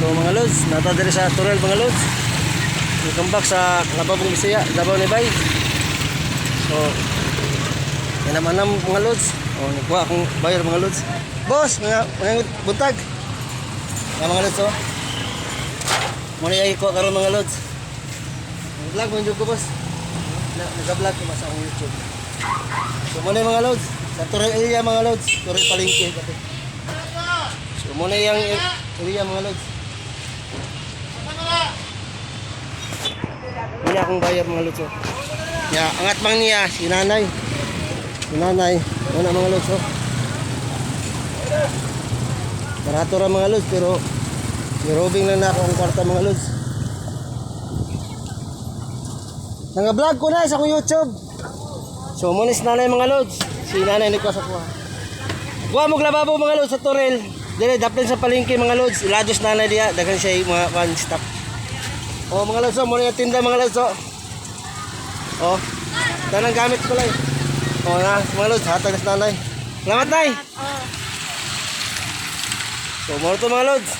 So mga lods, nata diri sa Turel, mga lods. Welcome back sa Lababong Bisaya, Davao ni Bay. So, yan naman ang mga lods. Oh, nagkuha akong bayar, mga lods. Boss, mga buntag. Mga mga lods, oh. Muna ay kuha karon, mga lods. Vlog mo ko, boss. Nag-vlog ko ba sa akong YouTube. So muna yung mga lods. Sa Turel area, mga lods. Turel Palengke. Kape. So muna yung area, mga lods. Muna akong bayar, mga lods. Oh. Ya, angat bang niya si nanay. Si nanay. Muna, mga lods. Oh. Barato ra, mga lods, pero nirobing lang na ako ang kwarta, mga lods. Nanga-vlog ko na sa akong YouTube. So muna si nanay, mga lods. Si nanay nagkuha sa kuha. Kuha mo lababo, mga lods, sa Torel. Dire daplin sa palengke, mga lods. Ilados nanay diya, daghan siya yung mga one stop. Oh, mga lods, oh, muna yung tinda, mga lods, oh. Oh. Tanang gamit ko lang. Oh na, mga lods, hatag na si nanay. Salamat, nay. Oh. So muna to, mga lods.